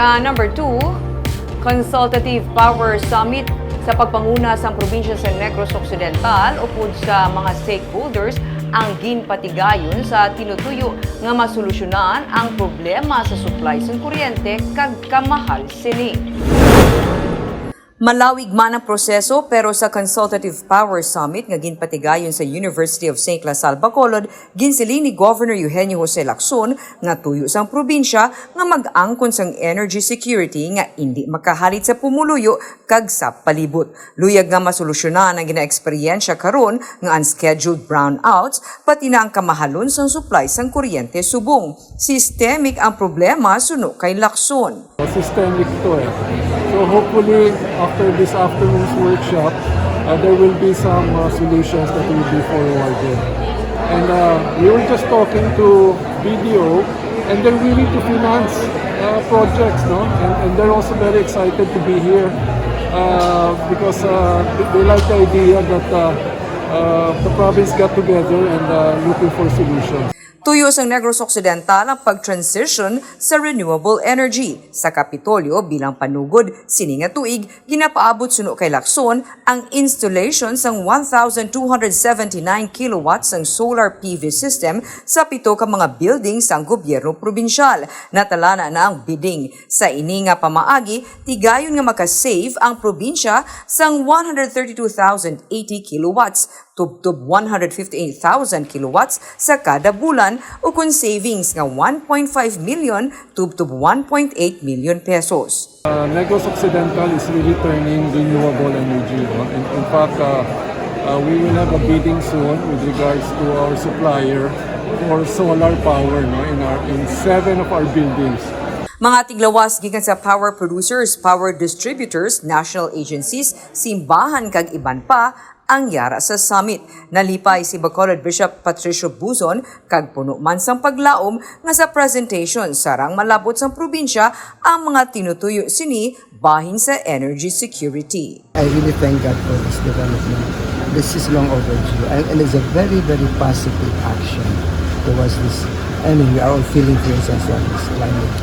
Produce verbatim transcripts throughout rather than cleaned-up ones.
Ah, number two, Consultative Power Summit. Sa pagpanguna sang probinsya sa Negros Occidental upod sa mga stakeholders, ang ginpatigayon sa tinutuyo nga masolusyonan ang problema sa supply sang kuryente kag kamahal sini. Malawig man ang proseso, pero sa Consultative Power Summit nga ginpatigayon sa University of Saint La Salle, Bacolod, ginsiling ni Governor Eugenio Jose Lacson nga tuyo sang probinsya nga mag-angkon sang energy security nga indi makahalit sa pumuluyo kag sa palibot. Luyag nga masolusyonan ang ginaeksperyensya karon nga unscheduled brownouts, pati na ang kamahalon sang supply sang kuryente subong systemic ang problema, suno kay Lacson. Systemic to eh. So hopefully, after this afternoon's workshop, uh, there will be some uh, solutions that will be forwarded. And uh, we were just talking to B D O, and they're willing to finance uh, projects, no? And, and they're also very excited to be here uh, because uh, they, they like the idea that uh, uh, the province got together and uh, looking for solutions. Tuyo sang Negros Occidental ang pag-transition sa renewable energy. Sa Kapitolyo, bilang panugod sini nga tuig, ginapaabot suno kay Lacson ang installation sang one thousand two hundred seventy-nine kilowatts sang solar P V system sa pito ka mga building sang gobyerno probinsyal. Natalana na ang bidding. Sa ini nga pamaagi, tigayon nga maka-save ang probinsya sang one hundred thirty-two thousand eighty kilowatts tubtob one hundred fifty-eight thousand kilowatts sa kada bulan, ukon savings nga one point five million tubtob one point eight million pesos. Uh, Negros Occidental is really turning renewable energy. No? In, in fact, uh, uh, we will have a bidding soon with regards to our supplier for solar power, no, in our in seven of our buildings. Mga tiglawas gikan sa power producers, power distributors, national agencies, simbahan kag iban pa ang yara sa summit. Nalipay si Bacolod Bishop Patricio Buzon kag puno man sang paglaom nga sa presentation sarang malab-ot sang probinsya ang mga tinutuyo sini bahin sa energy security. I really thank God for this development. This is long overdue, and, and it's a very, very positive action towards this. I mean, we are all feeling, for instance, on this climate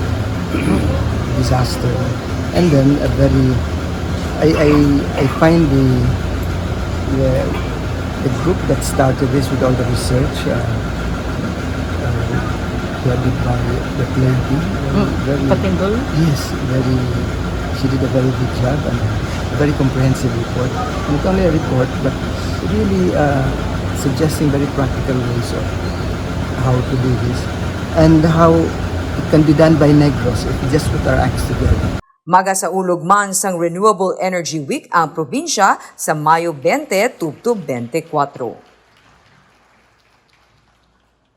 disaster, and then a very, I, I, I find the, the the group that started this with all the research. Uh, uh, headed by the lady. Mm, very, Patindol? Yes, very, she did a very good job and a very comprehensive report. Not only a report, but really uh, suggesting very practical ways of how to do this and how it can be done by Negros if we just put our acts together. Magasaulog man sang Renewable Energy Week ang probinsya sa Mayo twenty tubtob twenty-four.